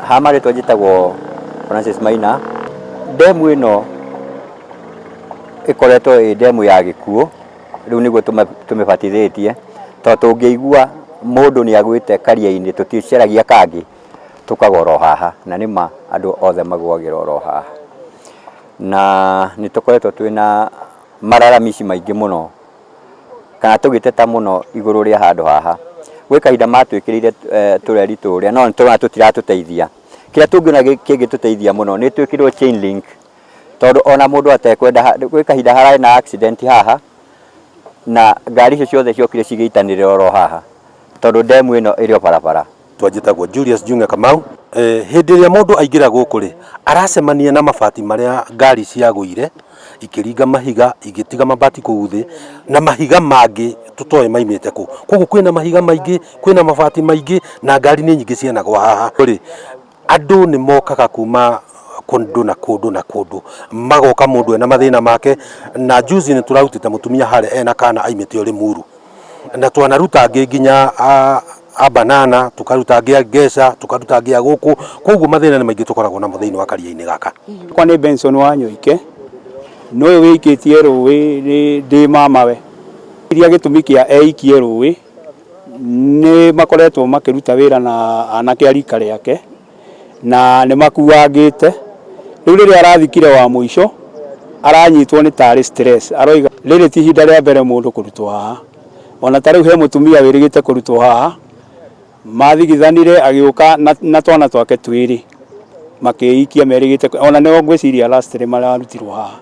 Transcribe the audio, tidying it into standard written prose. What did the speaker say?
Ha marĩtwa njĩtagwo Francis Maina. Ndemu ĩno ĩkoretwo ĩ ndemu ya gĩkuũ, rĩu nĩguo tũmĩbatithĩtie, tondũ tũngĩigua mũndũ nĩ agwĩte karia-inĩ tũticaragia kangĩ, tũkagwa oro haha, na nĩ ma andũ othe magwagĩra oro haha. Na nĩ tũkoretwo twĩna malalamishi maingĩ mũno kana tũgĩteta mũno igũrũ rĩa handũ haha. Gwĩ kahinda matwĩkĩrĩire tũreri tũrĩa no nĩtũrona tũtiratũteithia. Kĩrĩa tũngĩona kĩngĩtũteithia mũno nĩ twĩkĩrĩrwo chain link tondũ ona mũndũ atekwenda gwĩ kahinda hararĩ na accident haha na ngari icio ciothe ciokire cigĩitanĩrĩra oro haha tondũ ndemu ĩno ĩrĩ o barabara. Njĩtagwo Julius Jung'e Kamau. Hĩndĩ ĩrĩa mũndũ aingĩra gũkũ rĩ, aracemania na mabati marĩa ngari ciagũire, ikĩringa mahiga, igĩtiga mabati kũu thĩ, na mahiga mangĩ tũtoĩ maimĩte kũ. Koguo kwĩna mahiga maingĩ, kwĩna mabati maingĩ, na ngari nĩ nyingĩ cianagwa haha. Rĩ, andũ nĩ mokaga kuma kũndũ na kũndũ na kũndũ, magoka mũndũ ena mathĩna make, na juzi nĩ tũrarutĩte mũtumia harĩa ena kana aimĩte o Limuru. Na twanaruta angĩ nginya a, a banana, tukaruta angĩ a ngeca, tukaruta angĩ a gũkũ, koguo mathĩna nĩ maingĩ tũkoragwo namo thĩinĩ wa karia-inĩ gaka. Kwa nĩ Benson Wanyoike, na ũyũ wĩikĩtie rũĩ nĩ ndĩ mamawe. Iria gĩtũmi kĩa eikie rũĩ, nĩ makoretwo makĩruta wĩra na anake a rika rĩake, na nĩ makuangĩte. Rĩu rĩrĩa arathikire wa mũico, aranyitwo nĩ tarĩ stress, aroiga rĩrĩ ti ihinda rĩa mbere mũndũ kũrutwo haha. Ona ta rĩu he mũtumia wĩrĩgĩte kũrutwo haha, mathigithanire agĩũka na, na twana twake twĩrĩ makĩikia merĩgĩte, ona nĩo ngwĩciria last nĩ mararutirwo haha.